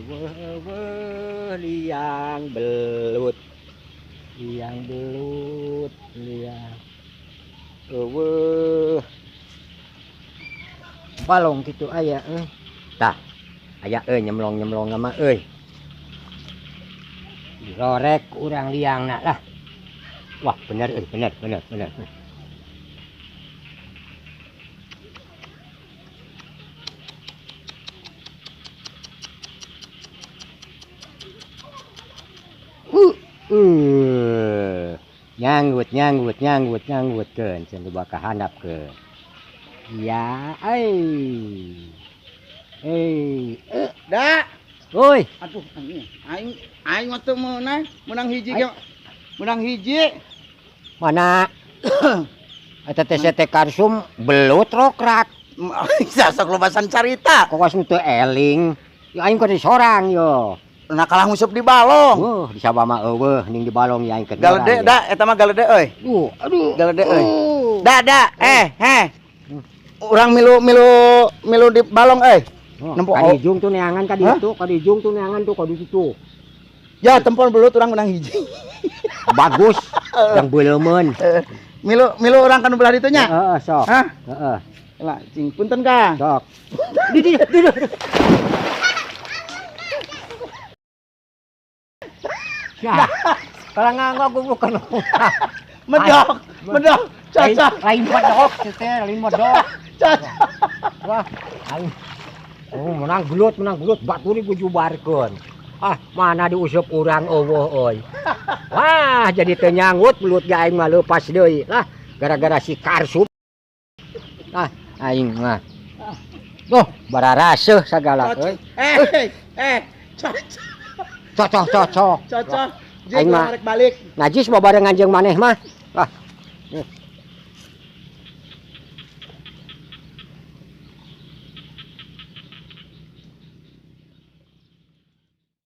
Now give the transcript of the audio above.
Eueuh eueuh liang belut. Liang belut, liang. Eueuh. Balong kitu aya euy. Tah, aya euy nyemlong-nyemlong mah euy. Dirorek urang liangna lah. Wah, bener euy, bener bener bener. Nyanggut nyanggut nyanggut nyanggut keun cenah bakal handapkeun. Ya euy. Euy, Da. Woi. Aduh, anjing. Aing aing mah teu meunang, meunang hiji ge. Meunang hiji. Mana? Eta teh sete karsum belut rokrak. Sasok lobasan carita. Kawas nu teu eling. Ya aing keur sorang yo. Nah kalah nguseup di balong. Weuh, di sabah mah eueuh ning di balong ya aing keur Galede da, eta mah galede euy. Duh, aduh. Galede euy. Oh. Da da, eh, heh. Urang milu milu milu di balong euy. Oh, Nempo ka dijung tuh neangan ka Hah? ditu, ka dijung tuh neangan tuh ka ditu. Ya tempon belut urang menang hiji. Bagus, yang beleumeun. Milu milu urang kan belah ditu nya. Heeh, sok. Hah? Heeh, Lah, cing punten Kang. sok. Di di di. di. Ya, kalau nggak gue bukan. Medok, medok, cocok, Lain medok, teh, lain medok. cocok. Wah, aing. Oh, menang gelut, baturi gue jubarkeun. Ah, mana diusup urang eueuh euy. Wah, jadi teu nyanggut belut ge aing mah leupas deui. Lah, gara-gara si Karsum. Ah, aing mah. Duh, bararaseuh sagala euy. Eh, eh, cocok, Cocok, cocok. cocok. Aing Jeung mah rek balik. najis babarengan jeung maneh mah. Wah.